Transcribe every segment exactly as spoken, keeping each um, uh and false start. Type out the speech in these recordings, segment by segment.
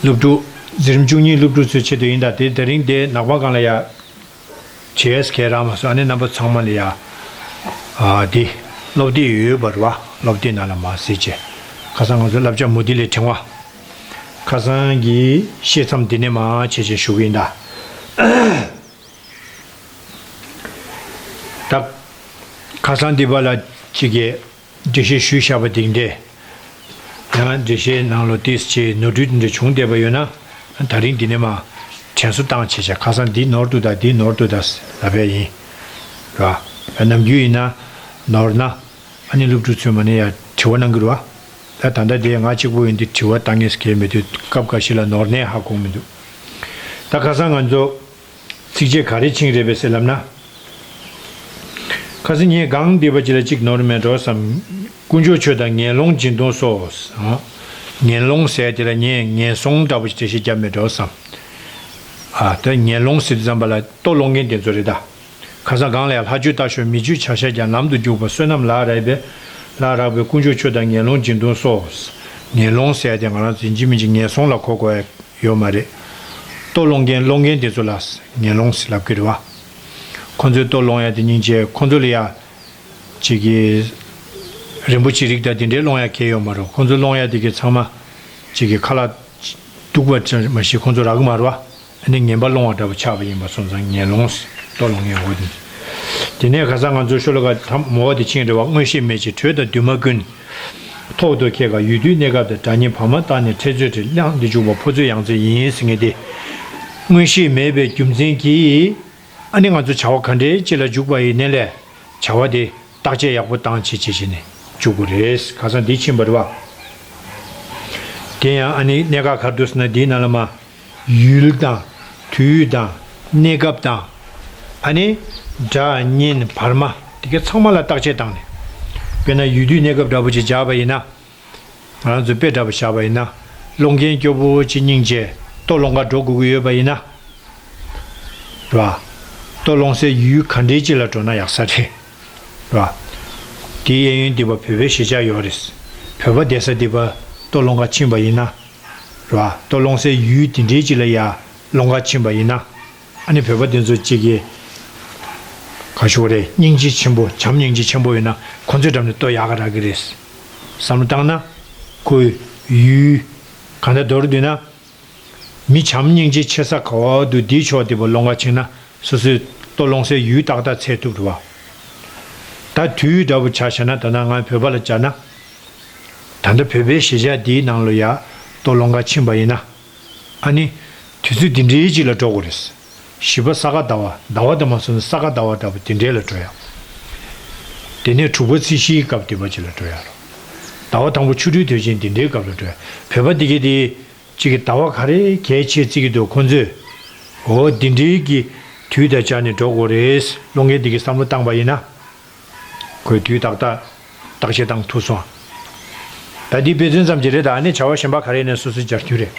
སློབ་ཕྲུག་འཛིན་རིམ་བཅུ་གཉིས་སློབ་ཕྲུག་ཚོའི་ཆེད་དུ་ཡིན། ད་དེ་དེ་རིང་དེ་ནག་པང་སྒང་ལ་ཡ་བྱེས་སྐད་རག་མ་སོང་། ཨ་ནི་རྣམ་པ་ཚང་མ་ལ་ཡ། ཨ་དེ་སློབ་དེབ་ཡོད་པ་རེད་བ། སློབ་དེབ་ནང་ལ་མར་གཟིགས་བྱས། ཁ་སང་ང་ཚོ་བསླབ་བྱ་མུ་ཏིག་ལས་ཕྲེང་བ། ཁ་སང་གི་བཤད་མཚམས་འདི་ནས་མར་བྱས་བྱས་ཞུ་གི་ཡིན་ད། ད་ཁ་སང་འདི་པ་ལ་གཅིག་གིས་འགྲེལ་བཤད་ཞུས་བཞག་པ་འདི་འདྲས། ཡང་འགྲེལ་བཤད་ནང་ལོགས་ཏོག་ཙམ་ནོར་འཁྲུལ་འདི་འདྲ་བྱུང་བསྡད་པ་ཡོད་ན། ད་རིང་འདི་ནས་མར་དྲན་གསོ་བཏང་བྱས་བྱས། ཁ་སང་འདི་ནོར་འདུག་ད་འདི་ནོར་འདུག་ད་ལབ་པ་ཡིན། ར། ནམ་རྒྱུན་ཡིན་ན་ནོར་ན། ཨ་ནི་སློབ་ཕྲུག་ཚོས་མ་ནས་ཡ་དྲི་བ་གནང་གི་རེད་བ། ད་ད་ལྟ་དེ་ང་གཅིག་པོ་ཡིན་དུས་དྲི་བ་བཏང་ངེས་གལ་མི་འདུག་སྐབས་འགའ་ཞིག་ལ་ནོར་ནས་ཧ་གོ་མི་འདུག་ད་ཁ་སང་ང་ཚོ་ཚིགས་བཅད་ག་རེ་ཕྱིན་རེད་པས་ཟེར་ལབ་ན། ཁ་སང་ངས་གང་བསྡད་པ་ཅིག་ལ་གཅིག་ནོར་མེད་འགྲོ་བསམ། དཀོན་མཆོག་མཆོད་དང་ངན་སློང་སྦྱིན་གཏོང་སོགས། ངན་སློང་ཟེར་དེ་ལ་ངས་ངན་སོང་འདྲ་པོ་ཞིག་འགྲེལ་བཤད་རྒྱབ་མེད་འགྲོ་བསམ། ཨ་ད་ངན་སློང་ཟེར་དུས་ཙམ་པ་ལ་ལྟོ་སློང་མཁན་དེ་ཚོ་རེད་ད། ཁ་སང་སྒང་ལ་ཡང་ལྷ་ཆོས་ལྟ་ཞོག་མི་ཆོས་བྱ་བྱས་ཀྱང་ལམ་དུ་འཇུག་པ་བསོད་ནམས་ལ་རག་པས། ལ་རག་པའི་དཀོན་མཆོག་མཆོད་དང་ངན་སློང་སྦྱིན་གཏོང་སོགས། ངན་སློང་ཟེར་དེ་ང་རང་ཚོ་ཡིན་གཅིག་མིན་གཅིག་ངན་སོང་ལ་གོ་དགོས་ཡ་ཡོད་མ་རེད། ལྟོ་སློང་མཁན་སློང་མཁན་དེ་ཚོ་ལ་ངན་སློང་ཟེར་ལབ་ཀྱི་རེད་བ། ཁོ་ཚོའི་ལྟོ་སློང་ཡ་དེ་སྙིང་རྗེ། ཁོ་ཚོ་ལ་ཡ་གཅིག་གི་རིན་པོ་ཆེ་རིགས་དང་དེ་འདྲའི་སློང་ཡ་གལ་ཡོད་མ་རེད། ཁོ་ཚོ་སློང་ཡ་དེ་གི་ཚང་མ་གཅིག་གི་ཁ་ལག་སྡུག་པ་ཙམ་མ་གཞི་ཁོ་ཚོ་རག་གི་མ་རེད་བ། ཨ་ནི་ངན་པ་སློང་བ་འདྲ་པོ་ཆགས་པ་ཡིན་པ་སོང་ཙང་ངན་སློང་ལྟོ་སློང་ངན་འོ་དེ། དེ་ནས་ཁ་སང་ང་ཚོ་ཤོ་ལོ་ཀ་དང་མོ་བ་དེ་ཕྱིན་རེད་བ། མངོན་ཤེས་མེད་ཅིང་དྲོད་དང་འདུས་མ་ཀུན། ཐོག་ཏུ་ཁྱེད་ཀ་ཡུལ་དུས་གནས་སྐབས་དང་སྒྲ་སྙན་བར་མ་བརྟགས་ནས་འཕྲལ་ཚོད་དྲི་བླངས་ཏེ་འཇུག་པ་ཕོ་ཚོད་ཡང་རྩེ་ཡིན་ཟེར་མཁན་དེ། མངོན་ཤེས་མེད་པའི་རྒྱུ་མཚན་གྱིས་ཨ་ནི་ང་ཚོ་བྱ་བ་ག་འདྲའི་ཅིག་ལ་འཇུག་པ་ཡིན་ནའི་ལས་བྱ་བ་དེ་བརྟག་དཔྱད་ཡག་པོ་བཏང་བྱེད་བྱེད་བྱེད་ནས་འཇུག་དགོས་རེད། ཁ་སང་འདི་ཕྱིན་པ་རེད་བ། དེ་ཡང་ཨ་ནི་གནད་འགག་ག་རེ་འདུག་ཟེར་ན་འདིའི་ནང་ལ་མ། ཡུལ་དང་། དུས་དང་། གནས་སྐབས་དང་། ཨ་ནི། སྒྲ་སྙན་བར་མ། དེ་ག་ཚང་མ་ལ་བརྟག་དཔྱད་བཏང་ནས། དཔེར་ན་ཡུལ་དུས་གནས་སྐབས་འདྲ་པོ་ཅིག་སྦྱར་བ་ཡིན་ན། ང་རང་ཚོ་དཔེ་འདྲ་པོ་བཞག་པ་ཡིན་ན། སློང་མཁན་སྐྱོ་པོ་ཅིག་སྙིང་རྗེ་ལྟོ་སློང་ག་འགྲོ་དགོས་ཀྱི་ཡོད་པ་ཡིན་ན། རེད་བ། ལྟོ་སློང་སའི་ཡུལ་ག་འདྲའི་ཅིག་ལ་འགྲོ་ན་ཡག་ས་རེད། རེད་བ། དེའི་གཡས་གཡོན་འདི་པ་བོད་པའི་གཞིས་ཆགས་ཡོད་རེད། བོད་པ་བསྡད་ས་འདི་པ་ལྟོ་སློང་ག་ཕྱིན་པ་ཡིན་ན། རེད་བ། ལྟོ་སློང་སའི་ཡུལ་དེ་འདྲའི་ཅིག་ལ་ཡ་སློང་ག་ཕྱིན་པ་ཡིན་ན། ཨ་ནི་བོད་པ་དེ་ཚོ་གཅིག་གིས་ག་ཞུ་བ་རེད། སྙིང་རྗེ་ཆེན་པོ་བྱམས་སྙིང་རྗེ་ཆེན་པོ་ཡོད་ན་ཁོ་ཚོའི་འགྲམ་ནས་ལྟོ་ཡག་ག་རག་གི་རེད། བསམ་བློ་བཏང་ན། ཁོའི་ཡུལ་གང་ལྟར་མདོར་བསྡུས་ན། མི་བྱམས་སྙིང་རྗེ་ཆེ་ས་ག་བ་འདུག་དེའི་ཕྱོགས་དེ་པ་སློང་ག་ཕྱིན་ན་སོ་སོའི་ལྟོ་སློང་སའི་ཡུལ་ཏག་ཏག་འཚོལ་ཐུབ་རེད་བ། ད་དུས་འདྲ་པོ་ཆ་བཞག་ན་ད་ནང་ང་བོད་པ་ལ་སྦྱར་ན། ད་ལྟ་བོད་པའི་གཞིས་ཆགས་འདིའི་ནང་ལ་ཡ་ལྟོ་སློང་ག་ཕྱིན་པ་ཡིན་ན། ཨ་ནི། དུས་ཚོད་འདི་འདྲའི་ཅིག་ལ་འགྲོ་དགོས་རེད། བཞི་པ་ས་ག་ཟླ་བ། ཟླ་བ་དེ་མ་སོང་ན་ས་ག་ཟླ་བ་འདྲ་པོ་དེ་འདྲའི་ལ་འགྲོ་ཡ། དེ་ནས་དྲུག་པ་ཚེས་བཞིའི་སྐབས་དེ་པ་ཅིག་ལ་འགྲོ་ཡ་རོ། ཟླ་བ་དང་པོ་ཆོ་འཕྲུལ་དུས་ཆེན་དེ་འདྲའི་སྐབས་ལ་འགྲོ་ཡ། བོད་པ་འདི་གས་དེ་གཅིག་གི་ཟླ་བ་ག་རེ་གལ་ཆེ་བརྩི་གི་འདུག་ཁོང་ཚོས། འོ་འདི་འདྲའི་གི་དུས་དང་སྦྱར་ནས་འགྲོ་དགོས་རེད། སློང་མཁན་འདི་གས་བསམ་བློ་བཏང་པ་ཡིན་ན། ཁོས་དུས་ཏག་ཏག་བརྟག་དཔྱད་བཏང་ཐུབ་སོང་། ད་འདི་དཔེ་མཚོན་ཙམ་ཅིག་རེད། ད་ཨ་ནི་བྱ་བ་གཞན་པ་ག་རེ་ནས་སོ་སོས་སྦྱར་རྒྱུ་རེད།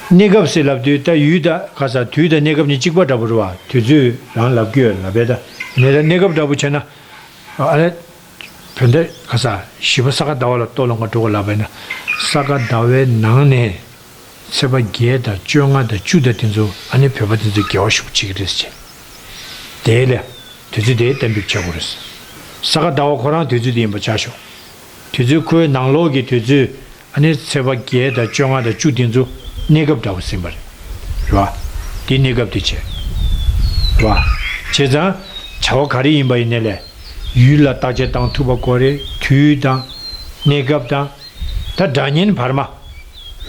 གནས་སྐབས་ཟེར་ལབ་དུས་ད་ཡུལ་ད་ག་ས་དུས་དང་གནས་སྐབས་གཉིས་གཅིག་པ་འདྲ་པོ་རེད་བ། དུས་ཚོད་རང་ལབ་ཀྱི་ཡོད་ལབ་པས་ད། ངས་ད་གནས་སྐབས་འདྲ་པོ་བྱས་ན། ཨ་ནི། བོད་འདི་ག་ས་བཞི་པ་ས་ག་ཟླ་བ་ལ་ལྟོ་སློང་ག་འགྲོ་ག་ལབ་པས་ན། ས་ག་ཟླ་བའི་ནང་ནས། ཚེས་པ་བརྒྱད་དང་བཅོ་ལྔ་དང་བཅུ་དང་དེ་ཚོ་ཨ་ནི་བོད་པ་དེ་ཚོ་དགེ་བ་ཤུགས་ཆེ་གི་རེད་ཟེར། དེ་ལས་དུས་ཚོད་དེ་གཏན་འབེབས་བྱེད་དགོས་རེད། ས་ག་ཟླ་བ་ཁོ་རང་དུས་ཚོད་དེ་ཡིན་པ་ཆ་ཞོག་དུས་ཚོད་ཁོའི་ནང་ལོགས་ཀྱི་དུས་ཚོད་ཨ་ནི་ཚེས་པ་བརྒྱད་དང་བཅོ་ལྔ་དང་བཅུ་དེ་ཚོ་གནས་སྐབས་འདྲ་བོ་ཟིན་པ་རེད། རེད་བ། དེ་གནས་སྐབས་དེ་བྱས། རེད་བ། བྱས་ཙང་བྱ་བ་ག་རེ་ཡིན་པ་ཡིན་ནའི་ལས་ཡུལ་ལ་བརྟག་དཔྱད་བཏང་ཐུབ་པ་དགོས་རེད། དུས་དང་། གནས་སྐབས་དང་། ད་སྒྲ་སྙན་བར་མ།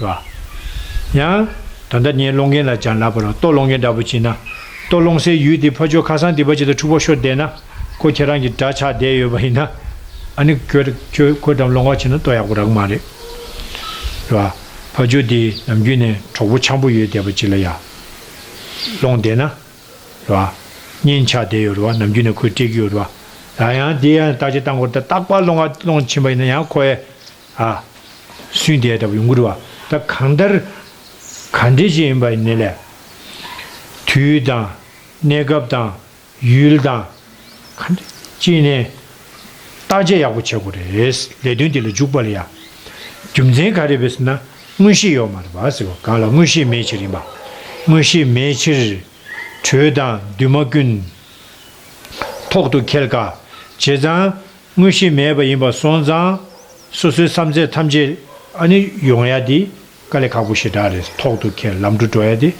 རེད་བ། ཡང་། ད་ལྟ་ངས་སློང་མཁན་ལ་སྦྱར་ལབ་པ་རེད། ལྟོ་སློང་མཁན་འདྲ་པོ་བྱས་ན། ལྟོ་སློང་སའི་ཡུལ་དེ་ཕར་ཕྱོགས་ཁ་སང་དེ་པ་ཅིག་དང་འཁྲུག་པ་ཤོར་བསྡད་ན། ཁོ་ཁྱེད་རང་གི་དགྲ་ཆགས་བསྡད་ཡོད་པ་ཡིན་ན། ཨ་ནི་ཁྱོད་ཁྱོད་ཁོ་འགྲམ་སློང་ག་ཕྱིན་ན་ལྟོ་ཡག་པོ་རག་གི་མ་རེད། རེད་བ། ཕར་ཕྱོགས་དེ་ནམ་རྒྱུན་ནས་གྲོགས་པོ་འཆམ་པོ་ཡོད་བསྡད་པ་ཅིག་ལ་ཡ། སློང་བསྡད་ན། རེད་བ། གཉེན་ཆགས་བསྡད་ཡོད་རེད་བ། ནམ་རྒྱུན་ནས་ཁོས་སྤྲད་ཀྱི་ཡོད་རེད་བ། ད་ཡང་དེ་ཡང་བརྟག་དཔྱད་བཏང་དགོས་རེད། ད་རྟག་པར་སློང་ག་སློང་ཕྱིན་པ་ཡིན་ན་ཡང་ཁོ་ཡ། ཨ། སུན་བསྡད་འདྲ་པོ་ཡོང་གི་རེད་བ། ད་གང་ལྟར། ག་འདྲས་ཅིག་ཡིན་པ་ཡིན་ནའི་ལས། དུས་དང་། གནས་སྐབས་དང་། ཡུལ་དང་། ག་འདྲས་ཅིག་ནས། བརྟག་དཔྱད་ཡག་པོ་བྱེད་དགོས་རེད། ལས་དོན་འདི་ལ་འཇུག་པ་ལ་ཡ། རྒྱུ་མཚན་ག་རེ་རེད་ཟེར་ན། མངོན་ཤེས་ཡོད་མ་རེད་པ་ཟེར་བ། གང་ལ་མངོན་ཤེས་མེད་ཕྱིར་ཡིན་པ། མངོན་ཤེས་མེད་ཕྱིར། དྲོད་དང་འདུས་མ་ཀུན། ཐོག་ཏུ་ཁེལ་དཀའ། བྱས་ཙང་། མངོན་ཤེས་མེད་པ་ཡིན་པ་སོང་ཙང་། སོ་སོའི་བསམ་ཚད་ཐམས་ཅད་ཨ་ནི་ཡོང་ཡ་དེ་དཀའ་ལས་ཁག་པོ་ཞེ་དྲག་རེད། ཐོག་ཏུ་ཁེལ། ལམ་འགྲོ་འགྲོ་ཡ་དེ་རེད་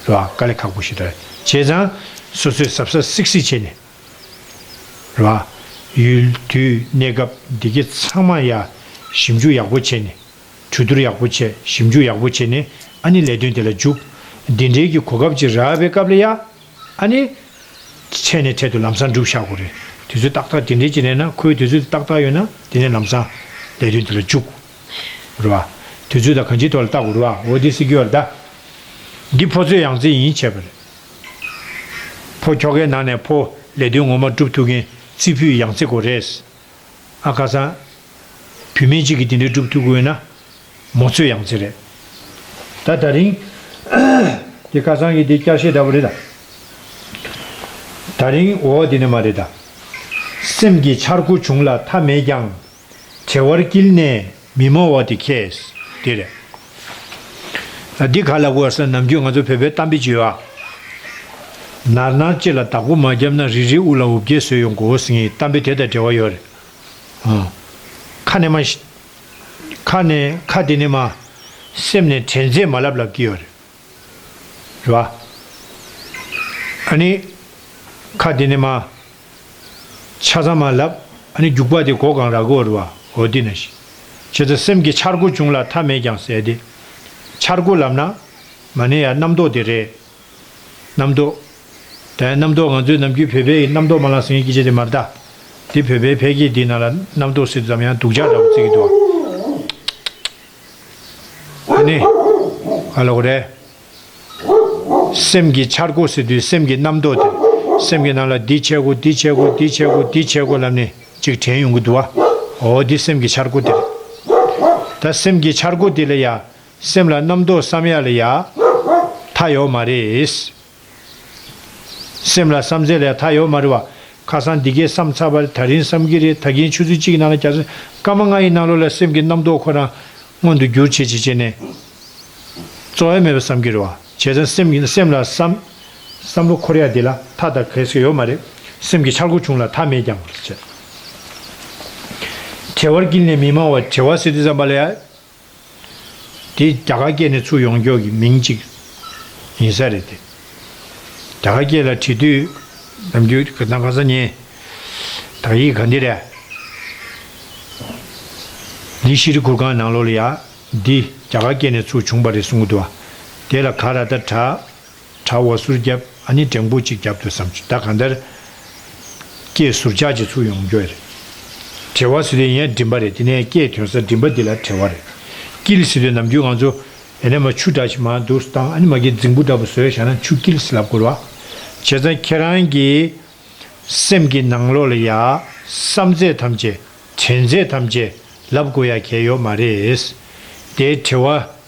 བ། དཀའ་ལས་ཁག་པོ་ཞེ་དྲག་རེད། བྱས་ཙང་སོ་སོའི་གཟབ་གཟབ་སིག་སིག་བྱས་ནས་རེད་བ། ཡུལ་དུས་གནས་སྐབས་འདི་གའི་ཚང་མ་ཡ་ཞིབ་འཇུག་ཡག་པོ་བྱས་ནས། གྲོས་བསྡུར་ཡག་པོ་བྱས། ཞིབ་འཇུག་ཡག་པོ་བྱས་ནས་ཨ་ནི་ལས་དོན་དེ་ལ་འཇུག་འདི་འདྲའི་གི་གོ་སྐབས་ཅིག་རག་པའི་སྐབས་ལ་ཡ། ཨ་ནི། འཕྲལ་ནས་འཕྲལ་དུ་ལམ་སང་སྒྲུབ་བཞག་དགོས་རེད། དུས་ཚོད་ཏག་ཏག་དེ་འདྲའི་ཅིག་ལེན་ན། ཁོའི་དུས་ཚོད་ཏག་ཏག་ཡོད་ན་དེ་ནས་ལམ་སང་ལས་དོན་དེ་ལ་འཇུག་རེད་བ། དུས་ཚོད་དང་གང་ཅིའི་ཐོག་ལ་བལྟ་དགོས་རེད་བ། འོ་དེ་སྲིད་ཀྱི་ཡོད་རེད་ད། འདི་ཕོ་ཚོད་ཡང་རྩེ་ཡིན་བྱས་པ་རེད། ཕོ་ཁྱོ་གའི་ནང་ནས་ཕོ་ལས་དོན་ངོ་མ་སྒྲུབ་ཐུབ་མཁན་རྩེ་ཕུད་ཡང་རྩེ་དགོས་རེད། ཨ་ཁ་སང་། བུད་མེད་གཅིག་གིས་དེ་འདྲའི་སྒྲུབ་ཐུབ་དགོས་ན། མོ་ཚོད་ཡང་རྩེ་རེད། ད་ད་རིང་། དེ་ཁ་སང་གི་དེ་བསྐྱར་བཤད་འདྲ་པོ་རེད་ད། ད་རིང་འོ་དེ་ནི་མ་རེད་ད། སེམས་ཀྱི་འཆར་སྒོ་བྱུང་ལ་མཐའ་མེད་ཀྱང་། བྲེལ་བར་དཀྱིལ་ནས་མི་སྨྲ་བ་དེ་ཁས། དེ་རེད། ད་འདི་ག་ལ་གོ་བ་ཟེར་ན། ནམ་རྒྱུན་ང་ཚོ་བོད་པའི་གཏམ་དཔེ་ཅིག་ཡོད་ཨ། ནར་ནར་ལྕེ་ལ་བདག་པོ་མ་བརྒྱབ་ན། རིལ་རིལ་དབུགས་ལ་འུབ་བརྒྱལ་བཟོས་ཡོང་དགོས་ཟེར་མཁན་གཏམ་དཔེ་དེ་དང་འབྲེལ་བ་ཡོད་རེད། ཨ། ཁ་ནས་མ། ཁ་ནས་ཁ་དེ་ནས་མ། སེམས་ནས་དྲན་ཚད་མ་ལབ་ལབ་ཀྱི་ཡོད་རེད། རེད་བ། ཨ་ནི། ཁ་དེ་ནས་མ། ཆ་ཚང་མ་ལབ། ཨ་ནི་རྒྱུག་པ་དེ་མགོ་གང་རག་གི་ཡོད་རེད་བ། འོ་དེ་ནང་བཞིན། བྱས་ཙང་སེམས་ཀྱི་འཆར་སྒོ་བྱུང་ལ་མཐའ་མེད་ཀྱང་ཟེར་ཏེ། འཆར་སྒོ་ལབ་ན། མ་ཎི་ཡ་རྣམ་རྟོག་དེ་རེད། རྣམ་རྟོག་དེ་རྣམ་རྟོག་ང་ཚོའི་ནམ་རྒྱུན་བོད་པའི་རྣམ་རྟོག་མ་ལངས་ཟེར་མཁན་སྐད་ཆ་དེ་མ་རེད་ད། དེ་བོད་པའི་ཕལ་སྐད་འདིའི་ནང་ལ་རྣམ་རྟོག་ཟེར་དུས་ཙམ་ཡང་སྡུག་ཅག་འདྲ་པོ་བརྩི་གི་འདུག་ཨ་ནི། ག་ལབ་དགོས་རེད། སེམས་ཀྱི་འཆར་སྒོ་ཟེར་དུས་སེམས་ཀྱི་རྣམ་རྟོག་དེ། སེམས་ཀྱི་ནང་ལ་འདི་བྱེད་དགོས། འདི་བྱེད་དགོས། འདི་བྱེད་དགོས། འདི་བྱེད་དགོས་ལབ་ནས་ཅིག་དྲན་ཡོང་གི་འདུག་བ། འོ་འདི་སེམས་ཀྱི་འཆར་སྒོ་དེ་རེད། ད་སེམས་ཀྱི་འཆར་སྒོ་དེ་ལ་ཡ། སེམས་ལ་རྣམ་རྟོག་བསམ་ཡ་ལ་ཡ། མཐའ་ཡོད་མ་རེད། སེམས་ལ་བསམ་ཚད་ལ་ཡ་མཐའ་ཡོད་མ་རེད་བ། ཁ་སང་འདི་གས་བསམ་ཚར་བ་རེད། ད་རིང་བསམ་གྱི་རེད། ད་གིན་ཆུ་ཚོད་གཅིག་གི་ནང་ལ་རྒྱ་མཚོ་སྐར་མ་ལྔ་ཡི་ནང་ལོགས་ལ་སེམས་ཀྱི་རྣམ་རྟོག་ཁོ་རང་མངོན་དུ་འགྱུར་བྱེད་བྱེད་བྱས་ནས། རྩོལ་བ་མེད་པ་བསམ་གྱི་རེད་བ། བྱས་ཙང་སེམས་ཀྱི་སེམས་ལ་བསམ། བསམ་བློ་འཁོར་ཡ་འདི་ལ་མཐའ་དང་གེགས་ཡོད་མ་རེད། སེམས་ཀྱི་འཆར་སྒོ་བྱུང་ལ་མཐའ་མེད་ཀྱང་ཟེར། བྲེལ་བར་དཀྱིལ་ནས་མི་སྨྲ་བ། བྲེལ་བ་ཟེར་དུས་ཙམ་པ་ལ་ཡ། དེ་རྒྱ་གར་སྐད་ནས་ཚུར་ཡོང་རྒྱུ་གི་མིང་གཅིག་ཡིན་ས་རེད་དེ། རྒྱ་གར་སྐད་ལ་བྲིས་དུས་ནམ་རྒྱུན་ག་ད་ག་ས་ཉན། དག་ཡིག་ག་འདི་རེད། ལི་ཤི་རི་གུར་ཁང་ནང་ལོགས་ལ་ཡ། འདི་རྒྱ་གར་སྐད་ནས་ཚུར་བྱུང་བ་རེད་གསུང་གི་འདུག་བ། དེ་ལ་ག་ར་ད་དྲ། དྲ་བ་ཟུར་བརྒྱབ། ཨ་ནི་འགྲེང་བུ་གཅིག་བརྒྱབ་འདུག་བསམ་བྱུང་། ད་གང་ལྟར། སྐད་ཟུར་ཆག་ཅིག་ཚུར་ཡོང་རྒྱུ་རེད། བྲེལ་བ་ཟེར་དུས་ཡིན་ཡང་མགྲིན་པ་རེད། དེ་ནས་སྐད་ཐོན་ས་མགྲིན་པ་འདི་ལ་བྲེལ་བ་རེད། དཀྱིལ་ཟེར་དུས་ནམ་རྒྱུན་ང་ཚོ་ཡང་ན་མ་ཆུ་འདྲ་ཞིག་མར་འདུག་སེ་བཏང་། ཨ་ནི་མ་གི་རྫིང་བུ་འདྲ་པོ་བཟོས་བཞག་ན་ཆུ་དཀྱིལ་ཟེར་ལབ་དགོས་རེད་བ། བྱས་ཙང་ཁྱེད་རང་གི་སེམས་ཀྱི་ནང་ལོགས་ལ་ཡ། བསམ་ཚད་ཐམས་ཅད། དྲན་ཚད་ཐམས་ཅད་ལབ་དགོས་ཡ་གལ་ཡོད་མ་རེད། དེ་བྲེལ་བ།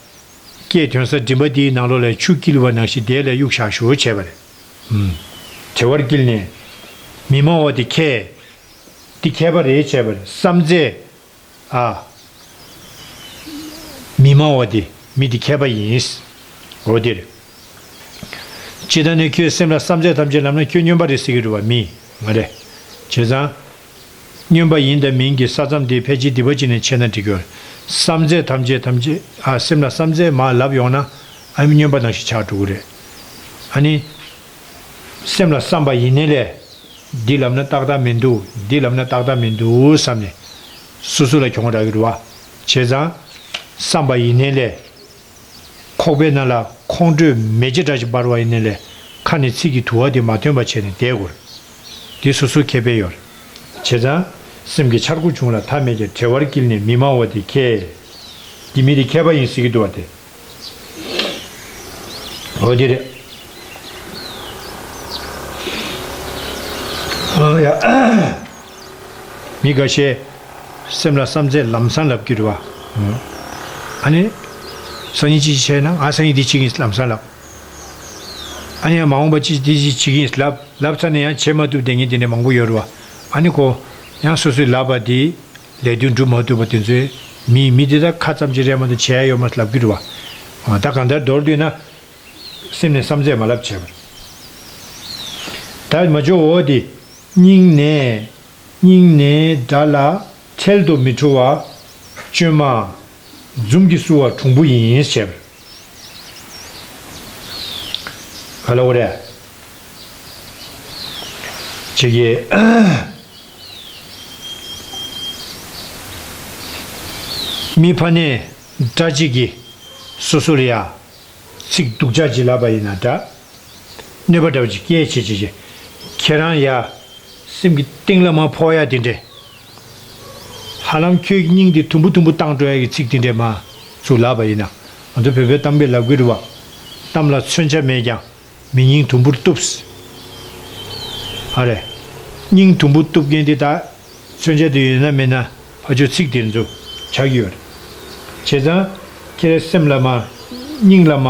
སྐད་ཐོན་ས་མགྲིན་པ་འདིའི་ནང་ལོགས་ལ་ཆུ་བསྐྱིལ་བ་ནང་བཞིན་དེ་ལ་གཡུག་བཞག་ཞུ་བྱས་པ་རེད། ཨུམ། བྲེལ་བར་དཀྱིལ་ནས། མི་སྨྲ་བ་དེ་ཁས། འདི་མཁས་པ་རེད་བྱས་པ་རེད། བསམ་ཚད། ཨ། མི་སྨྲ་བ་དེ་མི་དེ་མཁས་པ་ཡིན། འོ་དེ་རེད། ཇི་ལྟར་ནི་ཁྱོད་སེམས་ལ་བསམ་ཚད་ཐམས་ཅད་ལབ་ན་ཁྱོད་སྨྱོན་པ་རེད་ཟེར་གྱི་རེད་བ། མི་མ་རེད། བྱས་ཙང་། སྨྱོན་པ་ཡིན་དང་མིན་གྱི་ས་མཚམས་དེ་ཕལ་ཆེར་སྡིག་པ་ཅིག་ནས་ཕྱེ་ན་འགྲིག་གི་ཡོད་རེད། བསམ་ཚད་ཐམས་ཅད་ཐམས་ཅད། ཨ། སེམས་ལ་བསམ་ཚད་མར་ལབ་ཡོང་ན། ཨ་ནི་སྨྱོན་པ་ནང་བཞིན་ཆགས་འགྲོ་གི་རེད། ཨ་ནི། སེམས་ལ་བསམ་པ་ཡིན་ནའི་ལས། འདི་ལབ་ན་ཏག་ཏག་མི་འདུག་འདི་ལབ་ན་ཏག་ཏག་མི་འདུག་བསམ་ནས། སོ་སོ་ལ་གྱོང་རག་གི་རེད་བ། བྱས་ཙང་། བསམ་པ་ཡིན་ནའི་ལས། ཁོག་པའི་ནང་ལ་ཁོང་ཁྲོས་མེ་ལྕེ་འདྲ་ཞིག་འབར་བ་ཡིན་ནའི་ལས། ཁ་ནས་ཚིག་གི་དུ་བ་དེ་མ་ཐོན་པ་བྱས་ནས་བསྡད་དགོས་རེད། དེ་སོ་སོའི་ཁེ་ཕན་ཡོད་རེད། བྱས་ཙང་། སེམས་ཀྱི་འཆར་སྒོ་བྱུང་ལ་མཐའ་མེད་ཀྱང་། བྲེལ་བར་དཀྱིལ་ནས་མི་སྨྲ་བ་དེ་ཁས། འདི་མི་དེ་མཁས་པ་ཡིན་ཟེར་གྱི་འདུག་བ་དེ། འོ་དེ་རེད། ཨ་ཡ། མི་འགའ་ཤས་སེམས་ལ་བསམ་ཚད་ལམ་སང་ལབ་ཀྱི་རེད་བ། ཨ་ནི། སང་ཉིན་ཅི་ཞིག་བྱས་ན་ང་སང་ཉིན་འདི་བྱེད་ཀྱི་ཡིན་ལམ་སང་ལབ། ཨ་ནི་ཡང་མ་འོངས་པ་ཅི་འདི་ཅི་བྱེད་ཀྱི་ཡིན་ལབ། ལབ་ཚར་ནས་ཡང་བྱེད་མ་ཐུབ་བསྡད་མཁན་དེ་འདྲ་མང་པོ་ཡོད་རེད་བ། ཨ་ནི་ཁོ་ཡང་སོ་སོས་ལབ་པ་དེ་ལས་དོན་སྒྲུབ་མ་ཐུབ་པ་དེ་ཚོའི་ མི་མི་དེ་ད་ཁ་ཙམ་ཅིག་རེད་མ་གཏོགས་བྱས་ཡོད་མ་ལབ་ཀྱི་རེད་བ། ད་གང་ལྟར་མདོར་བསྡུས་ན། སེམས་ནས་བསམ་ཚད་མ་ལབ་བྱས་པ་རེད། ད་མ་ཇོ་བོ་དེ། སྙིང་ནས། སྙིང་ནས་དགྲ་ལ་ཁྲལ་དུ་མི་ཁྲོ་བ། བཅོས་མ། འཛུམ་གྱིས་བསུ་བ་གྲུང་པོ་ཡིན་ཞེས། ག་ལ་འོ་རེད། ཅིག་གིས། མི་ཕ་ནས་དགྲ་གཅིག་གིས་སོ་སོ་ལ་ཡ། ཚིག་སྡུག་ཅག་ཅིག་ལབ་པ་ཡིན་ན་འདྲ། གནོད་པ་འདྲ་བ་ཅིག་སྐྱེལ་བྱེད་ཅིག་ཅིག་ཁྱེད་རང་ཡ། སེམས་ཀྱི་གཏིང་ལ་མར་ཕོག་ཡ་དེ་འདྲས། ཧ་ལམ་ཁྱོད་ཀྱི་སྙིང་དེ་དུམ་བུ་དུམ་བུ་བཏང་འགྲོ་ཡ་གི་ཚིག་དེ་འདྲས་མར་ཚུར་ལབ་པ་ཡིན་ན། ང་ཚོ་བོད་པའི་གཏམ་དཔེ་ལབ་ཀྱི་རེད་བ། གཏམ་ལ་མཚོན་ཆ་མེད་ཀྱང་མི་སྙིང་དུམ་བུར་གཏུབས། ཨ་རེ། སྙིང་དུམ་བུ་གཏུབ་མཁན་དེ་ད། མཚོན་ཆ་དེ་ཡོད་ན་མེད་ན་ཕར་ཕྱོགས་ཚིག་དེ་ཚོ་ཆགས་ཀྱི་ཡོད་རེད། བྱས་ཙང་ཁྱེད་རའི་སེམས་ལ་མ། སྙིང་ལ་མ།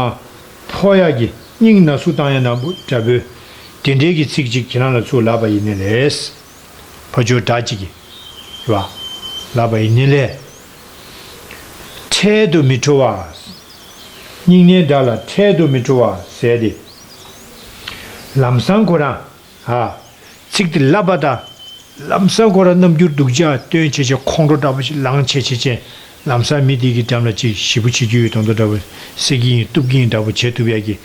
ཕོག་ཡག་གི་སྙིང་ན་ཟུག་བཏང་ཡག་ནང་པོ་འདྲ་པོའི་དེ་འདྲའི་གི་ཚིག་ཅིག་ཁྱེད་རང་ལ་ཚུར་ལབ་པ་ཡིན་ནི་ལས། ཕ་ཇོ་འདྲ་གཅིག་གིས། རེད་བ། ལབ་པ་ཡིན་ནི་ལས། འཕྲལ་དུ་མི་ཁྲོ་བ། སྙིང་ནས་དགྲ་ལ་འཕྲལ་དུ་མི་ཁྲོ་བ་ཟེར་ཏེ། ལམ་སང་ཁོ་རང་། ཨ། ཚིག་དེ་ལབ་པ་དང་། ལམ་སང་ཁོ་རང་རྣམ་འགྱུར་སྡུག་ཅག་སྟོན་བྱས་བྱས་ཁོང་ཁྲོ་འདྲ་པོ་ཞིག་ལངས་བྱས་བྱས་བྱས། ལམ་སང་མི་དེ་གི་འགྲམ་ལ་ཅིག་ཞེ་པོ་བྱེད་རྒྱུ་ཡོད་མདོག་མདོག་འདྲ་པོ། བསད་ཀྱི་ཡིན་གཏུབ་ཀྱི་ཡིན་འདྲ་པོ་བྱེད་ཐུབ་ཡག་གི།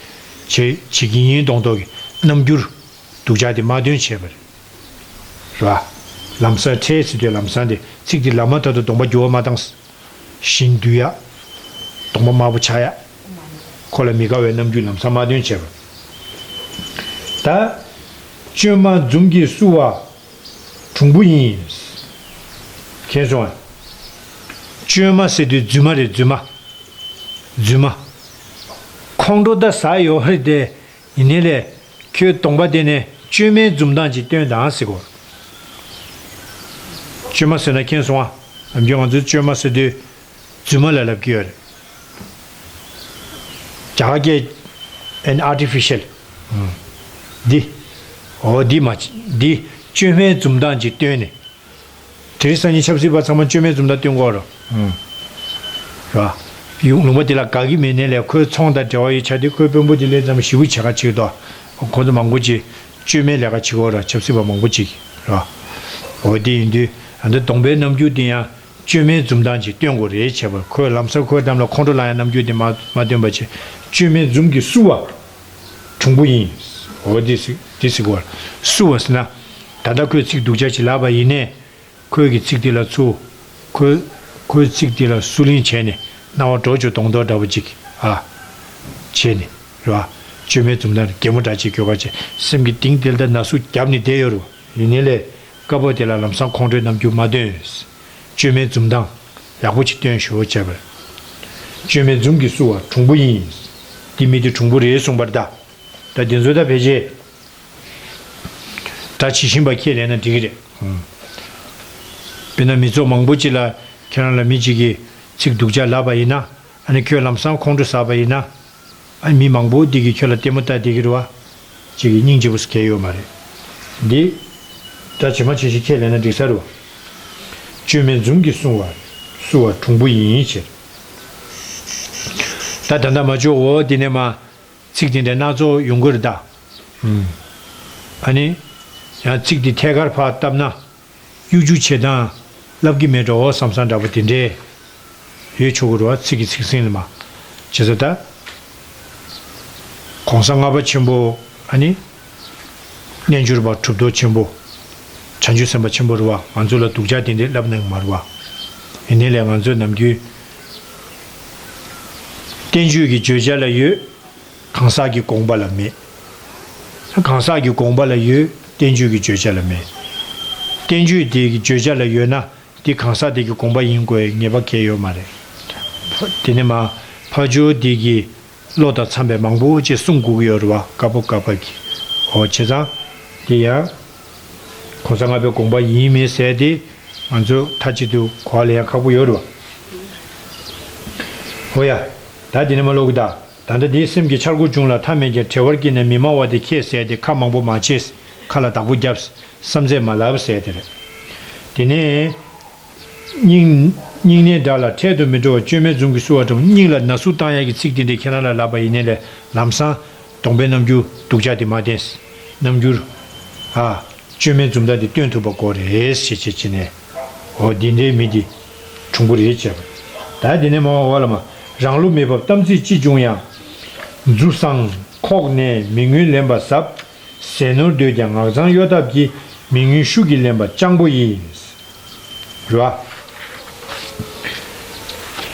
བྱེད་བྱེད་ཀྱི་ཡིན་མདོག་མདོག་གི་རྣམ་འགྱུར་སྡུག་ཅག་དེ་མ་སྟོན་བྱས་པ་རེད། རེད་བ། ལམ་སང་འཕྲལ་ཟེར་དུས་ལམ་སང་དེ་ཚིག་དེ་ལབ་མ་ཐག་ཏུ་གདོང་པ་འགྱུར་བ་མ་བཏང་། བཞིན་འདུས་ཡ། གདོང་པ་དམར་པོ་ཆགས་ཡ། ཁོ་ལ་མི་དགའ་བའི་རྣམ་འགྱུར་ལམ་སང་མ་སྟོན་བྱས་པ། ད། བཅོས་མ་འཛུམ་གྱིས་བསུ་བ། གྲུང་པོ་ཡིན། མཁྱེན་སོང་ཨ། བཅོས་མ་ཟེར་དུས་རྫུན་མ་རེད་རྫུན་མ། རྫུན་མ། ཁོང་ཁྲོ་ད་ཟ་ཡོད་རེད་དེ། ཡིན་ནའི་ལས། ཁྱོད་གདོང་པ་དེ་ནས་བཅོས་མའི་འཛུམ་མདངས་ཅིག་སྟོན་དང་ཟེར་གོ། བཅོས་མ་ཟེར་ན་མཁྱེན་སོང་ཨ། ནམ་རྒྱུན་ང་ཚོས་བཅོས་མ་ཟེར་དུས། རྫུན་མ་ལ་ལབ་ཀྱི་ཡོད་རེད། རྒྱ་གར་སྐད། an artificial། འདི། འོ་འདི་མ། འདི། བཅོས་མའི་འཛུམ་མདངས་ཅིག་སྟོན་ནས། དེ་རིང་སང་ཉིན་ཆབ་སྲིད་པ་ཚང་མ་བཅོས་མའི་འཛུམ་མདངས་སྟོན་གོ་རོ། ར། ཡུང་ལུང་པ་དེ་ལ་དགའ་གི་མེད་ནའི་ལས་ཁོའི་ཚོང་དང་འབྲེལ་བ་ཡོད་ཆ་དེ་ཁོའི་དཔོན་པོ་དེ་ལས་ཙམ་ཞིབ་པོ་བྱེད་ཁ་བྱེད་དོ། ཁོ་ཚོ་མང་པོ་ཅིག་བཅོས་མའི་ལས་ཀ་བྱེད་གོ་ར་ཆབ་སྲིད་པ་མང་པོ་ཅིག་ར། འོ་དེ་ཡིན་དུས་ཨ་ནི་གདོང་པའི་རྣམ་འགྱུར་དེ་ཡང་། བཅོས་མའི་འཛུམ་མདངས་ཅིག་སྟོན་དགོས་རེད་བྱས་པར་ཁོས་ལམ་སང་ཁོའི་འགྲམ་ལ་ཁོང་ཁྲོ་ལངས་ཡ་རྣམ་འགྱུར་དེ་མ་མ་སྟོན་པ་བྱས། བཅོས་མའི་འཛུམ་གྱིས་བསུ་བ། གྲུང་པོ་ཡིན། འོ་དེ་ཟིག་དེ་ཟིག་བར་བསུ་བ་ཟེར་ན། ད་ལྟ་ཁོས་ཚིག་སྡུག་ཅག་ཅིག་ལབ་པ་ཡིན་ནའི། ཁོའི་གི་ཚིག་དེ་ལ་ཚུར། ཁོའི་ཁོའི་ཚིག་དེ་ལ་བསུ་ལེན་བྱས་ནས་སྣང་བ་འགྲོ་བཅུག་གདོང་མདོག་འདྲ་པོ་ཅིག་ཨ། བྱས་ནས་རེད་བ། བཅོས་མའི་འཛུམ་མདངས་གད་མོ་འདྲ་ཅིག་གྱོད་ཁ་བྱས་སེམས་ཀྱི་གཏིང་དེ་ལ་ད་ན་ཟུག་བརྒྱབ་ནས་བསྡད་ཡོད་རེད་བ། ཡིན་ནའི་ལས། དཀར་པོ་དེ་ལ་ལམ་སང་ཁོང་ཁྲོའི་རྣམ་འགྱུར་མ་སྟོན། བཅོས་མའི་འཛུམ་མདངས་ཡག་པོ་ཅིག་སྟོན་ཞུ་བྱས་པར། བཅོས་མའི་འཛུམ་གྱིས་བསུ་བ་གྲུང་པོ་ཡིན། འདི་མི་དེ་གྲུང་པོ་རེད་གསུངས་པར་གདའ། ད་དེ་ཚོ་ད་ཕལ་ཆེར། ད་ཇི་བཞིན་པ་ཁས་ལེན་ན་འགྲིག་གི་རེད། དཔེར་ན་མི་ཚོགས་མང་པོ་ཅིག་ལ་ཁྱེད་རང་ལ་མི་གཅིག་གིས་ཚིག་སྡུག་ཅག་ལབ་པ་ཡིན་ན་ཨ་ནི་ཁྱོད་ལམ་སང་ཁོང་ཁྲོ་ཟ་བ་ཡིན་ན། ཨ་མི་མང་པོ་འདི་གིས་ཁྱོད་ལ་ལྟད་མོ་ལྟ་བསྡད་ཀྱི་རེད་བ། ཅིག་གིས་སྙིང་རྗེ་པོ་ཟེར་མཁན་ཡོད་མ་རེད། འདི། ད་ཇི་མ་ཇི་བཞིན་ཁས་ལེན་ན་འགྲིག་ས་རེད་བ། བཅོས་མའི་འཛུམ་གྱིས་བསུ་བ། བསུ་བ་གྲུང་པོ་ཡིན་ཕྱིར། ད་ད་ལྟ་མ་ཆོག་འོ་འདི་ནས་མ། ཚིག་དེ་འདྲའི་སྣ་ཚོགས་ཡོང་གི་རེད་ད། ཨ་ནི། ཡང་ཚིག་དེ་ཐད་ཀར་ཕར་བཏབ་ན། གཡུག་རྒྱུག་བྱེད་སྟངས་ལབ་ཀྱི་མེད་འགྲོ་བསམ་བསམ་འདྲ་པོ་དེ་འདྲས་ཡོད་ཆོག་གི་རེད་བ། ཚིག་གི་ཚིག་ཟིན་ལ་མ་བྱེད་ས་ད། གོང་ས་ལྔ་པ་ཆེན་པོ་ཨ་ནི། རྣལ་འབྱོར་པ་གྲུབ་ཐོབ་ཆེན་པོ། བྱང་ཆུབ་སེམས་དཔའ་ཆེན་པོ་རེད་བ། ང་ཚོ་ལ་སྡུག་ཅག་དེ་འདྲས་ལབ་གནང་གི་མ་རེད་བ། ཡིན་ནའི་ལས་ང་ཚོས་ནམ་རྒྱུན། བསྟན་བཅོས་ཀྱི་བརྗོད་བྱ་ལ་ཡོད། གང་ཟག་གི་དགོངས་པ་ལ་མེད། གང་ཟག་གི་དགོངས་པ་ལ་ཡོད། བསྟན་བཅོས་ཀྱི་བརྗོད་བྱ་ལ་མེད། བསྟན་བཅོས་དེ་གི་བརྗོད་བྱ་ལ་ཡོད་ན་དེ་གང་ཟག་དེ་གི་དགོངས་པ་ཡིན་དགོས་ངེས་པ་གང་ཡང་ཡོད་མ་རེད། དེ་ནས་མ་ཕ་ཇོ་དེ་གི་བློ་དང་འཚམ་པའི་མང་པོ་ཅིག་གསུང་དགོས་ཀྱི་ཡོད་རེད་བ། དཀར་པོ་དཀར་པོ་གི། འོ་བྱས་ཙང་དེ་ཡང་གོང་ས་ལྔ་པའི་དགོངས་པ་ཡིན་མིན་ཟེར་དེ་ང་ཚོ་མཐའ་གཅིག་ཏུ་གོ་བ་ལེན་ཡང་ཁག་པོ་ཡོད་རེད་བ། འོ་ཡ། ད་དེ་ནས་མ་ཀློག་གི་ད། ད་ལྟ་འདིའི་སེམས་ཀྱི་འཆར་སྒོ་བྱུང་ལ་མཐའ་མེད་ཀྱང་བྲེལ་བར་སྐྱེས་ནས་མི་སྨྲ་བ་དེ་ཁྱེད་ཟེར་ཏེ་ཁ་མང་པོ་མ་བྱེད། ཁ་ལ་བདག་པོ་བརྒྱབ། བསམ་ཚད་མ་ལབ་ཟེར་དེ་རེད། དེ་ནས་སྙིང་ སྙིང་ནས་དགྲ་ལ་འཕྲལ་དུ་མི་སྤྲོ་བར། བཅོས་མའི་འཛུམ་གྱིས་བསུ་བ་དྲང་། སྙིང་ལ་ན་ཟུག་བཏང་ཡག་གི་ཚིག་དེ་འདྲས་ཁྱེད་རང་ལ་ལབ་པ་ཡིན་ནའི་ལས་ལམ་སང་གདོང་པའི་རྣམ་འགྱུར་སྡུག་ཅག་དེ་མ་བསྟན། རྣམ་འགྱུར་ཨ་བཅོས་མའི་འཛུམ་མདངས་དེ་སྟོན་ཐུབ་པ་དགོས་རེད་ཞེས་བྱས་བྱས་ནས། འོ་འདི་འདྲའི་མི་འདི་གྲུང་པོ་རེད་བྱས་པ། ད་དེ་ནས་མ་འོ་ལ་མ། རང་བློ་མི་འབབ་གཏམ་ཚིག་ཅི་བྱུང་ཡང་། རྫུ་གསང་ཁོག་ནས་མི་མངོན་ལེན་པ་ཟབ། ཟས་ནོར་འདོད་ཀྱང་ངག་མཚང་གཡོ་ཐབས་ཀྱིས། མི་མངོན་ཤུགས་ཀྱིས་ལེན་པ་སྤྱང་པོ་ཡིན། རེད་བ།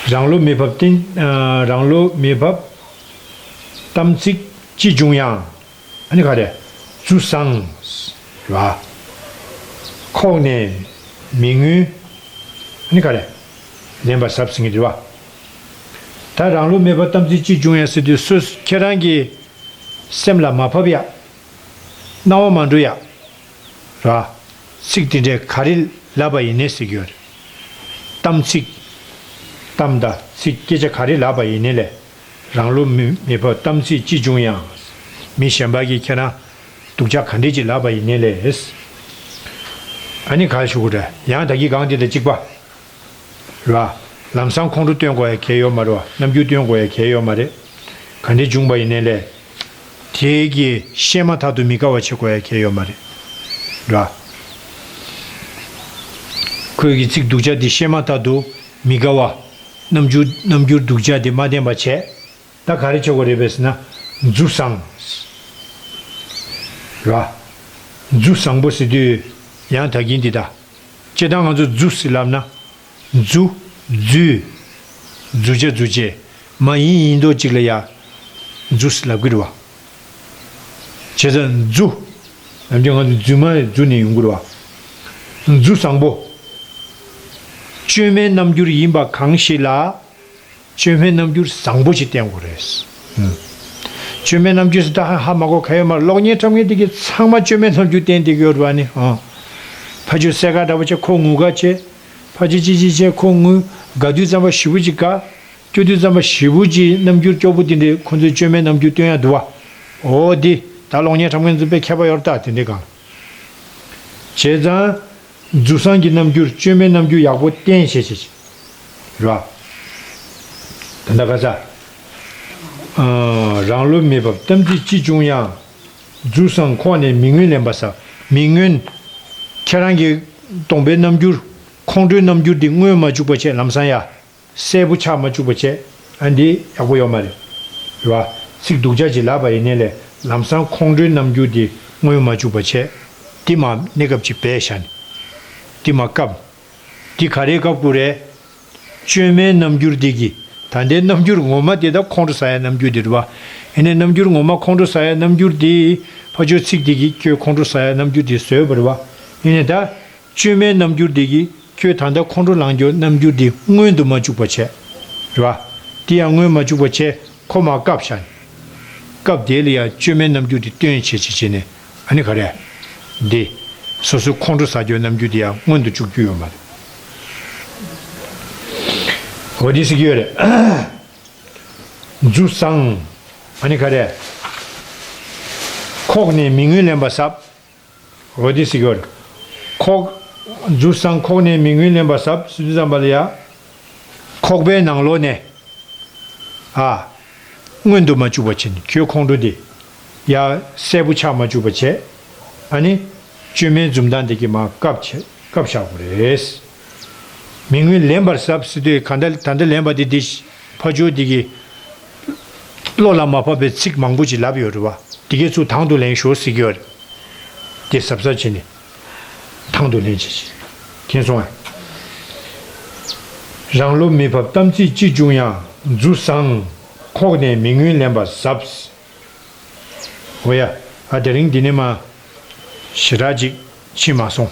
རང་བློ་མི་འབབ་བསྟན། ཨ། རང་བློ་མི་འབབ་གཏམ་ཚིག་ཅི་བྱུང་ཡང་། ཨ་ནི་ག་རེ། རྫུ་གསང་། རེད་བ། ཁོག་ནས་མི་མངོན། ཨ་ནི་ག་རེ། ལེན་པ་ཟབ་ཟེར་གྱི་འདུག་བ། ད་རང་བློ་མི་འབབ་གཏམ་ཚིག་ཅི་བྱུང་ཡང་ཟེར་དུས་སོ་ཁྱེད་རང་གི་སེམས་ལ་མ་བབས་ཡག་སྣང་བ་མ་འགྲོ་ཡག་ར། ཚིག་དེ་འདྲའི་ག་རེ་ལབ་པ་ཡིན་ནའི་ཟེར་གྱི་ཡོད་རེད། གཏམ་ཚིག་གཏམ་དང་ཚིག་སྐད་ཆ་ག་རེ་ལབ་པ་ཡིན་ནའི་ལས། རང་བློ་མི་མི་འབབ་གཏམ་ཚིག་ཅི་བྱུང་ཡང་། མི་གཞན་པ་གིས་ཁྱེད་རང་སྡུག་ཅག་ག་འདྲས་ཅིག་ལབ་པ་ཡིན་ནའི་ལས། ཨ་ནི་ག་ཞུ་དགོས་རེད། ཡང་ད་གིན་གང་དེ་དང་གཅིག་པ། རེད་བ། ལམ་སང་ཁོང་ཁྲོ་སྟོན་དགོས་ཡ་གལ་ཡོད་མ་རེད་བ། རྣམ་འགྱུར་སྟོན་དགོས་ཡ་གལ་ཡོད་མ་རེད། ག་འདྲས་བྱུང་བ་ཡིན་ནའི་ལས། དེ་གི་ཤེས་མ་ཐག་ཏུ་མི་དགའ་བ་བྱེད་དགོས་ཡ་གལ་ཡོད་མ་རེད། རེད་བ། ཁོས་ཀྱི་ཚིག་སྡུག་ཅག་འདི་ཤེས་མ་ཐག་ཏུ་མི་དགའ་བ། རྣམ་འགྱུར་རྣམ་འགྱུར་སྡུག་ཅག་འདི་མ་བསྟན་པ་བྱས། ད་ག་རེ་བྱེད་དགོས་རེད་པས་ཟེར་ན། རྫུ་གསང་། ར། རྫུ་བཟང་པོ་ཟེར་དུས་ཡང་ད་གིན་འདི་ད། སྤྱིར་བཏང་ང་ཚོ་རྫུ་ཟེར་ལབ་ན། རྫུ། རྫུས། རྫུ་བྱ་རྫུ་བྱེད། མ་ཡིན་ཡིན་མདོག་ཅིག་ལ་ཡ། རྫུ་ཟེར་ལབ་ཀྱི་རེད་བ། བྱས་ཙང་རྫུ། ནམ་རྒྱུན་ང་ཚོ་རྫུན་མ་རྫུ་ནས་ཡོང་གི་རེད་བ། རྫུ་བཟང་པོ། བཅོས་མའི་རྣམ་འགྱུར་ཡིན་པ་གང་ཞིག་ལ། བཅོས་མའི་རྣམ་འགྱུར་བཟང་པོ་ཞིག་བསྟན་དགོས་རེད། ཨུམ། བཅོས་མའི་རྣམ་འགྱུར་ཟེར་ད་ཧ་ཧ་མ་གོ་ག་ཡོད་མ་རེད། གློག་བརྙན་འཁྲབ་མཁན་དེ་གིས་ཚང་མ་བཅོས་མའི་རྣམ་འགྱུར་བསྟན་བསྡད་ཀྱི་ཡོད་རེད་བ་ནི། ཨང་། ཕ་ཆོས་སེ་ག་འདྲ་པོ་བྱས་ཁོ་ངུ་ག་བྱས། ཕ་ཆོས་ཅི་ཅི་བྱས་ཁོ་ངུ། དགའ་དུས་ཙམ་པ་ཞེ་པོ་ཅིག་དགའ། སྐྱོ་དུས་ཙམ་པ་ཞེ་པོ་ཅིག་རྣམ་འགྱུར་སྐྱོ་པོ་དེ་འདྲའི་ཁོ་ཚོས་བཅོས་མའི་རྣམ་འགྱུར་སྟོན་ཡ་འདུག་བ། འོ་དེ་ད་གློག་བརྙན་འཁྲབ་མཁན་ཚོ་དཔེ་མཁས་པ་ཡོད་རེད་ད་དེ་འདྲའི་སྒང་ལ། བྱས་ཙང་། རྫུ་གསང་གི་རྣམ་འགྱུར་བཅོས་མའི་རྣམ་འགྱུར་ཡག་པོ་བསྟན་བྱས་བྱས་བྱས། རེད་བ། ད་ལྟ་ག་ས། ཨ། རང་བློ་མི་འབབ་གཏམ་ཚིག་ཅི་བྱུང་ཡང་། རྫུ་གསང་ཁོག་ནས་མི་མངོན་ལེན་པ་ཟབ། མི་མངོན། ཁྱེད་རང་གི་གདོང་པའི་རྣམ་འགྱུར། ཁོང་ཁྲོའི་རྣམ་འགྱུར་འདི་མངོན་མ་བཅུག་པ་བྱས་ལམ་སང་ཡ། གསལ་པོ་ཆགས་མ་བཅུག་པ་བྱས། ཨ་འདི་ཡག་པོ་ཡོད་མ་རེད། རེད་བ། ཚིག་སྡུག་ཅག་ཅིག་ལབ་པ་ཡིན་ནའི་ལས་ལམ་སང་ཁོང་ཁྲོའི་རྣམ་འགྱུར་འདི་མངོན་མ་བཅུག་པ་བྱས། འདི་མ་གནས་སྐབས་ཅིག་བས་བཞག་ནས། འདི་མ་བཀབ། འདི་ག་རེ་བཀབ་དགོས་རེད། བཅོས་མའི་རྣམ་འགྱུར་འདི་གིས། ད་ལྟའི་རྣམ་འགྱུར་ངོ་མ་དེ་ད་ཁོང་ཁྲོ་ཟ་ཡ་རྣམ་འགྱུར་འདི་རེད་བ། ཡིན་ནའི་རྣམ་འགྱུར་ངོ་མ་ཁོང་ཁྲོ་ཟ་ཡ་རྣམ་འགྱུར་འདི། ཕར་ཕྱོགས་ཚིག་འདི་གིས་ཁྱོད་ཁོང་ཁྲོ་ཟ་ཡ་རྣམ་འགྱུར་འདི་བཟོས་པ་རེད་བ། ཡིན་ནའི་ད། བཅོས་མའི་རྣམ་འགྱུར་འདི་གིས་ཁྱོད་ད་ལྟ་ཁོང་ཁྲོ་ལངས་རྒྱུ་རྣམ་འགྱུར་འདི་མངོན་དུ་མ་བཅུག་པ་བྱས། རེད་བ། འདི་ཡང་མངོན་མ་བཅུག་པ་བྱས་ཁོ་མར་བཀབ་བཞག་ནས། སྐབས་དེ་ལ་ཡང་བཅོས་མའི་རྣམ་འགྱུར་འདི་སྟོན་བྱས་བྱས་བྱས་ནས་ཨ་ནི་ག་རེ། འདི། སོ་སོའི་ཁོང་ཁྲོ་ཟ་རྒྱུའི་རྣམ་འགྱུར་འདི་ཡང་མངོན་དུ་བཅུག་རྒྱུ་ཡོད་མ་རེད། འོ་འདི་ཟེར་གྱི་ཡོད་རེད། རྫུ་གསང་། ཨ་ནི་ག་རེ། ཁོག་ནས་མི་མངོན་ལེན་པ་ཟབ། འོ་དེ་ཟེར་གྱི་ཡོད་རེད། ཁོག་རྫུ་གསང་ཁོག་ནས་མི་མངོན་ལེན་པ་ཟབ་ཟེར་དུས་ཙམ་པ་ལ་ཡ། ཁོག་པའི་ནང་ལོགས་ནས། ཨ། མངོན་དུ་མ་བཅུག་པ་བྱས་ནས་ཁྱོད་ཁོང་ཁྲོ་དེ། ཡ། གསལ་པོ་ཆགས་མ་བཅུག་པ་བྱས། ཨ་ནི། བཅོས་མའི་འཛུམ་མདངས་དེ་གིས་མར་བཀབ་བྱས་བཀབ་བཞག་དགོས་རེད། མི་མངོན་ལེན་པར་ཟབ་ཟེར་དུས་ག་འདྲ་ད་ལྟ་ལེན་པ་དེ་དེ། ཕར་ཕྱོགས་དེ་གིས། བློ་ལ་མ་བབས་པའི་ཚིག་མང་པོ་ཅིག་ལབ་ཡོད་རེད་བ། དེ་གའི་ཚུར་དང་དུ་ལེན་ཤོག་ཟེར་གྱི་ཡོད་རེད། དེ་གཟབ་གཟབ་བྱས་ནས། དང་དུ་ལེན་བྱེད་ཅིག་མཁྱེན་སོང་ཨ། རང་བློ་མི་འབབ་གཏམ་ཚིག་ཅི་བྱུང་ཡང་། རྫུ་གསང་། ཁོག་ནས་མི་མངོན་ལེན་པ་ཟབ། འོ་ཡ། ཨ་དེ་རིང་འདི་ནས་མ། ཞེ་དྲག་ཅིག་ཕྱིན་མ་སོང་།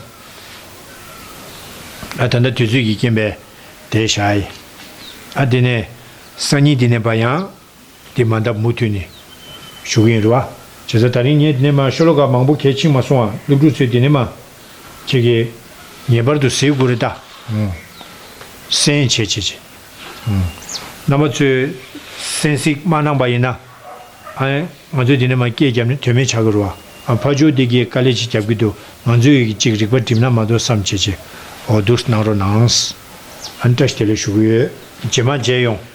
ཨ་ད་ལྟ་དུས་ཚོད་ཀྱི་རྐྱེན་པས་དེ་བཞག་ཡིན། ཨ་དེ་ནས་སང་ཉིན་འདི་ནས་ཕར་ཡང་། འདི་མ་འདབ་མུ་མཐུད་ནས་ཞུ་གི་ཡིན་རེད་བ། བྱས་ཙང་ད་རིང་ངས་འདི་ནས་མར་ཤོ་ལོ་ཀ་མང་པོ་གལ་ཕྱིན་མ་སོང་བ། སློབ་ཕྲུག་ཚོས་འདི་ནས་མར། ཁྱེད་ཀྱིས་ངེས་པར་དུ་གཟིགས་དགོས་རེད་ད། ཨུང་། གསན་བྱེད་བྱེད་བྱེད། ཨུང་། རྣམ་པ་ཚོས་གསན་གཟིགས་མ་གནང་པ་ཡིན་ན། ཨ། ང་ཚོས་འདི་ནས་མར་སྐད་བརྒྱབ་ནས་དོན་མེད་ཆགས་ཀྱི་རེད་བ། ཨ་ཕར་ཕྱོགས་འདི་གིས་དཀའ་ལས་ཅིག་རྒྱབ་ཀྱི་འདུག་ང་ཚོས་ཡི་གེ་གཅིག་རིག་པ་སྒྲིམ་ན་མ་གཏོགས་བསམ་བྱེད་བྱེད། འོ་འདུག་གནང་རོགས་གནང་། ཨ་ནི་བཀྲ་ཤིས་བདེ་ལེགས་ཞུ་གི་ཡོད། རྗེས་མ་མཇལ་ཡོང་།